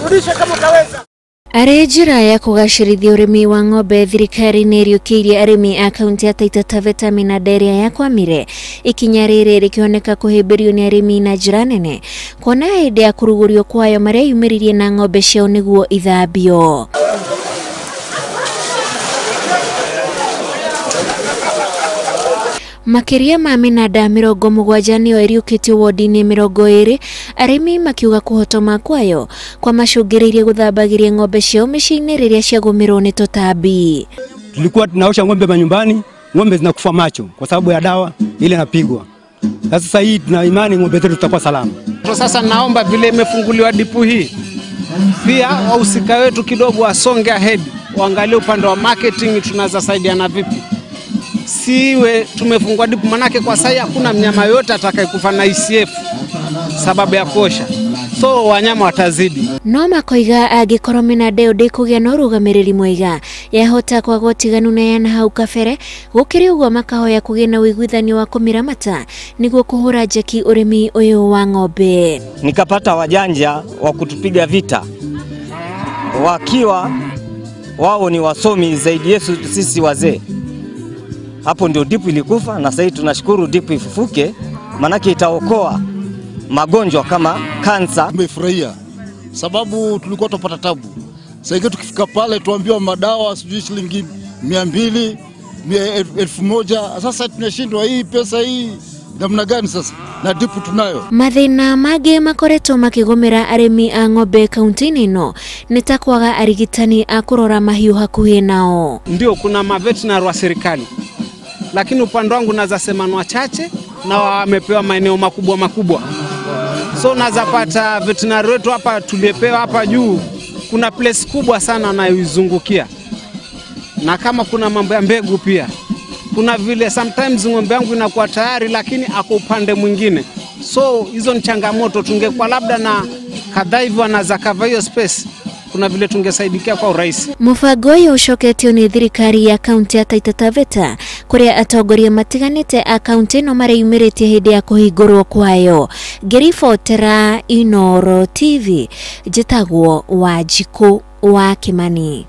Rudisha kama utaweza. Arĩ njĩra ya kũgacĩrithia ũrĩmi wa ng'ombe, thirikari nĩ ĩriũkĩirie arĩmi a kaunti ya Taita Taveta mĩnanda ĩrĩa yakwamire. Ikinya rĩrĩ rĩkĩoneka kũhĩmbĩrio nĩ arĩmi na njĩra nene, kuona hĩndĩ ya kũrugũrio kwayo mareyumĩririe na ng'ombe ciao nĩguo ithambio. Makĩria ma mĩnanda 70 nĩyo ĩriũkĩtio wodi-inĩ 20, arĩmi makiuga kũhotoma kwayo kwa macũngĩrĩirie gũthambagĩria ng'ombe ciao mĩciĩ-inĩ rĩrĩa ciagũmĩrwo nĩ tũtambi. Tulikuwa tunaosha ng'ombe manyumbani, ng'ombe zinakufa macho kwa sababu ya dawa ile inapigwa. Sasa hii tuna imani ng'ombe zetu zitakuwa salama. Sasa naomba vile imefunguliwa dipu hii, pia wahusika wetu kidogo wasonge ahead, waangalie upande wa marketing tunaweza saidiana vipi. Siwe tumefungua dipu, manake kwa sasa hakuna mnyama yote atakayekufa na ICF sababu ya kuosha. So wanyama watazidi. No makoiga angĩkorwo mĩnanda ĩyo ndĩkũgĩa na ũrũgamĩrĩri mwega, yahota kwaga ũtiganu na ya nahau kabere. Gũkĩrĩ ũguo makahoya kũgĩe na ũiguithanio wa kũmĩramata nĩguo kũhũra njeki ũrĩmi ũyũ wa ng'ombe. Nikapata wajanja wa kutupiga vita wakiwa wao ni wasomi zaidi yetu sisi wazee. Hapo ndio dipu ilikufa, na sasa tunashukuru dipu ifufuke, manake itaokoa magonjwa kama kansa. Tumefurahia sababu tulikuwa tupata tabu. Sasa hivi tukifika pale tuambiwa madawa sijui shilingi 200, 1000. Sasa tunashindwa hii pesa hii namna gani sasa, na dipu tunayo. Mathĩna mangĩ makoretwo makĩgũmĩra arĩmi a ng'ombe kaunti-inĩ ĩno nĩ ta kwaga arigitani a kũrora mahiũ hakuhĩ nao. Ndio kuna maveterinary wa serikali, lakini upande wangu naweza sema ni wachache na wamepewa maeneo makubwa makubwa. So naweza pata veterinary wetu hapa tuliyepewa hapa juu, kuna place kubwa sana anayoizungukia. Na kama kuna mambo ya mbegu pia, kuna vile sometimes ng'ombe yangu inakuwa tayari lakini ako upande mwingine. So hizo ni changamoto, tungekuwa labda na kadhaa hivi wanaweza cover hiyo space, kuna vile tungesaidikia kwa urahisi. Mũbango ũyũ ũcoketio nĩ thirikari ya kaunti ya Taita Taveta, kũrĩa atongoria matiganĩte a kaunti ĩno mareyumĩrĩtie hĩndĩ ya kũhingũrwo kwayo. Ngĩribotera Inooro TV, njĩtagwo Wanjikũ wa Kimani.